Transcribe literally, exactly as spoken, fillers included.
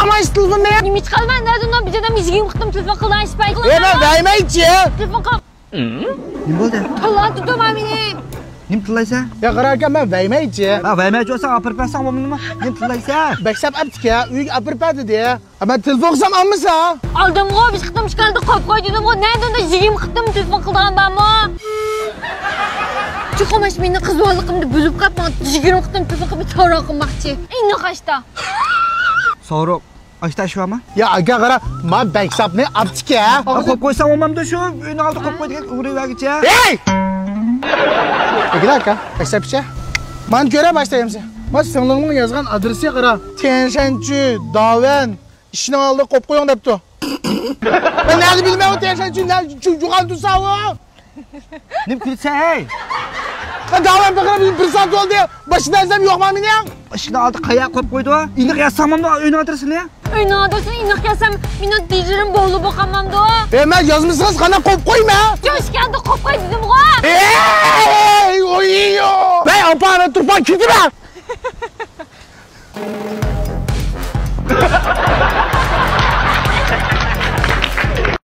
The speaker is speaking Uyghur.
ئالمايسىز تېلېفوننى. نېمە ئىش قىلىمەن؟ نەدىن بىزدىن يىگىرمە قېتىم تېلېفون قىلىدىغان ئىش بار. ئەي، مەن بەرمەيچى. تېلېفون قىل. نېمە بولدى؟ تاللا تۇتۇم مېنى. نېمە تىللايسەن؟ يا قارا ئاكا، مەن بەرمەيچى. ھە، بەرمەيچى بولساڭ ئاپىرىپ بەرسەڭ بولمىدىمۇ؟ نېمە تىللايسەن؟ بەكسەپ ئەپتىكەن، ئۆيگە ئاپىرىپ بەر دېدى. ھە، مەن تېلېفون قىلسام ئالمىسا. ئالدىمغۇ، بىر قېتىم ئىشكالدا قويۇپ قوي دېدىمغۇ، نەدىن يىگىرمە قېتىم تېلېفون قىلىدىغان بارمۇ؟ چوقۇم ئاش مېنى قىز بالىلىقىمدا بىلىپ قاپ، ماڭا يىگىرمە قېتىم تېلېفون قىلىپ سوراق قىلماقچى. ئىنى قاشتا. سوراق. ئاشتا ئىش بارمۇ؟ يا ئاكا قارا، ما بەكساپنى ئاپتىكەن. ھە، قويۇپ قويساڭ بولمامدۇ شۇ؟ ئۆينىڭ ئالدىغا قويۇپ قوي دېگەن ئۇرۇۋەرگىچە. ھەي! ئەگىلە ئاكا، بەكساپچە. مانا كۆرە باشلايمسەن. ما سىڭلىڭنىڭ يازغان ئادرېسى قارا. تيەنشەنچۈ، داۋەن، ئىشىكنىڭ ئالدىغا قويۇپ قويۇڭ دەپتۇ. مەن نەدە بىلمەن ئۇ تيەنشەنچۈ، نەدە جۇ-، جۇغان تۇرسا ئۇ. نېمە كۈلىسەن ھەي؟ داۋەن بېقىرىپ بىر سائەت بولدى. باشىدا ئىزدەم يوقما مېنىڭ؟ ئىشىكنىڭ ئالدىغا قاياق قويۇپ قويدۇ. ئېنىق يازساڭمۇ ئۆينىڭ ئادرېسىنى؟ ئۆينىڭ ئادرېسىنى ئېنىق يازسام، مېنىڭ دىجىرىم بولۇپ بولغانمامدۇ؟ ئەي، مەن يازمىسىڭىز قانداق قويۇپ قويىمەن؟ شۇ ئىشكەندە قويۇپ قوي دېدىمغۇ. ئەي، ئويۇيۇ. مەن ئاپا، مەن تۇرپان كېتىمەن.